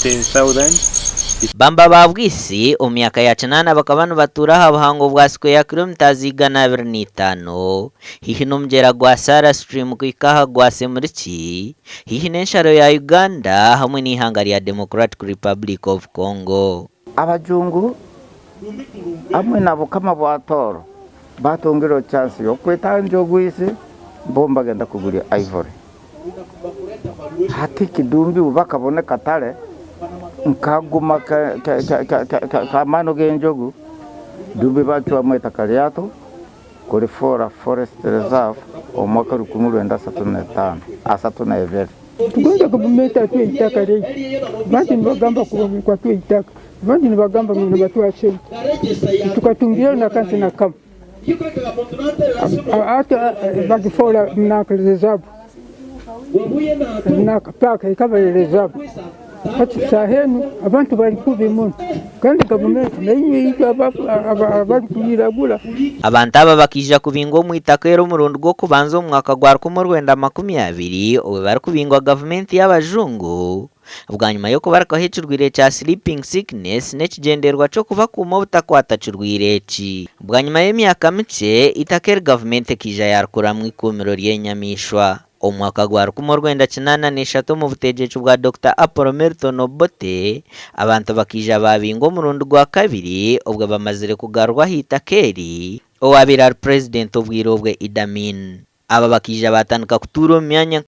the southern. Bamba ba Bwisi omu myaka ya kinaana bakaba nibatuura aha buhango bwa sikweya kilomitazi 205 haihi n'omugyera gwa Sara Stream kuhika aha gwa Semuriki haihi n'ensharo ya Uganda hamwe n'eihanga rya Democratic Republic of Congo. Abajungu hamwe na Bukama bwa Tooro batungire chance y'okweta Njogu ise bo mbagenda kugurya Ivory. Hati Kidumbi obu bakabona akatare nkaguma k'amaani g'enjogu, Dumbi bacwamu eitaka ryato kurifoora Forest Reserve omu mwaka 1932. Tugonza gavumenti atuhe eitaka ryaitu. Abandi nibagamba ngu atuhe eitaka, abandi nibagamba ngu nibatuha sente. Titukatungire n'akantu na kamwe. Hati bagifoora nanka reserve, nanka paaka ekaba eri reserve. Hati saaha enu abantu bari kubi muno kandi gavumenti nainywe itwe abarikwiragura. Abantu aba bakaija kubingwa omu itaka eri omurundi gw'okubanza omu mwaka gwa 1920 obwo barikubingwa gavumenti y'abajungu bwanyima y'okubarukaho ekirwaire kya Sleeping Sickness n'ekigyendererwa ky'okubakuuma obutakwata kirwaire eki. Bwanyima y'emyaka mikye, eitaka eri gavumenti ekaija yaarikuramu eikuumiro ry'enyamaishwa. Omu mwaka gwa 1983 omu butegyeki bwa Dokita Apollo Milton Obote, abantu bakaija baabingwa omurundi gwa kabiri obwo bamazire kugarurwa aha itaka eri owaabaire ari Purezidenti obwire obwe Idi Amin. Aba bakaija baatandika kutuura omu myanya.